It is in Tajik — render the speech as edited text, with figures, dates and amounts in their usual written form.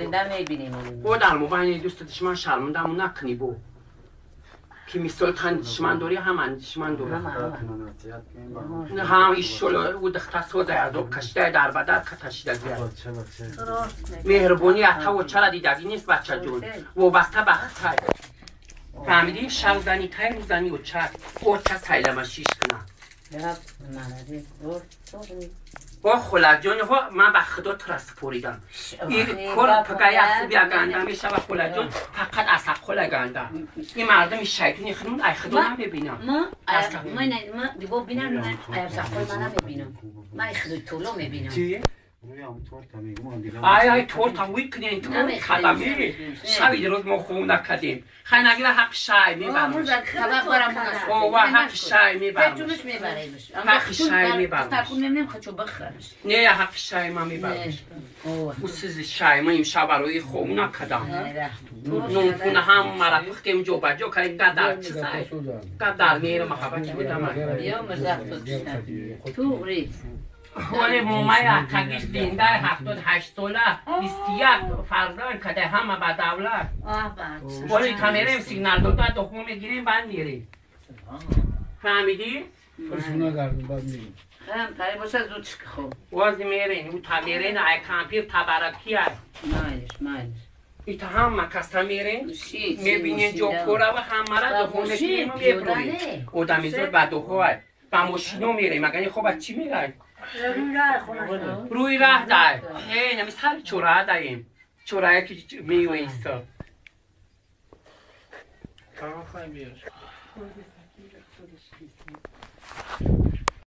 Зинда мебинем. О дар мобайни дӯсту душман шармандамон накунӣ бо. Ки мисол тан душман дорӣ, ҳама душман дорад. Ҳам ишшоло ӯ духта созай азоб кашидай дар бадар каташидагия. Меҳрубонӣ атаву чара дидагӣ нест бачаҷон. Вобаста ба хитай. Фаҳмидӣ? Шав зани тай рӯзани оча. Оча сайлама шиш кунад. О холаҷон, ман ба худо тура супоридам. Ин кор пагая хубия ганда мешава холаҷон, фақат асабхола ганда. Ин мардуми шайтони хунун ай худо намебинам. Ма диго бинам, асабхол ма намебинам. Ма худои толо мебинам. Ай ай торта вуй кунен торт кадами. Шаби рӯз мо хун накардем. Хай нагира ҳаққи шай мебарам. Ова ҳаққи шай мебарам. Ҳаққи шай мебарам. Не ҳаққи шай ма мебарам. Усизи шай ма имшаб барои хун накардам. Нонпуна ҳам мара пухтем ҷо ба ҷо кардем гадар чизай. Гадар меҳру муҳаббати будам. Туғри. Ҳоли момаи акагиш зиндаи 78 сола 21 фарзанд кадай ҳама ба давлат. Ҳоли та мерем сигнал дода духо мегирем баъд мерем. Фаҳмидӣ? Вози мерем, ӯ та мерен ай кампир табаракӣ ай. Ита ҳама каса мерем, мебинем ҷо порава ҳамара духо мегирем мебурем. Одамизод ба духо ай. Ба мошино мерем, агар ин хоба чӣ мерай? Рӯи раҳ дай. Э, нами сари чораҳа даем. Чораҳе ки меоиста.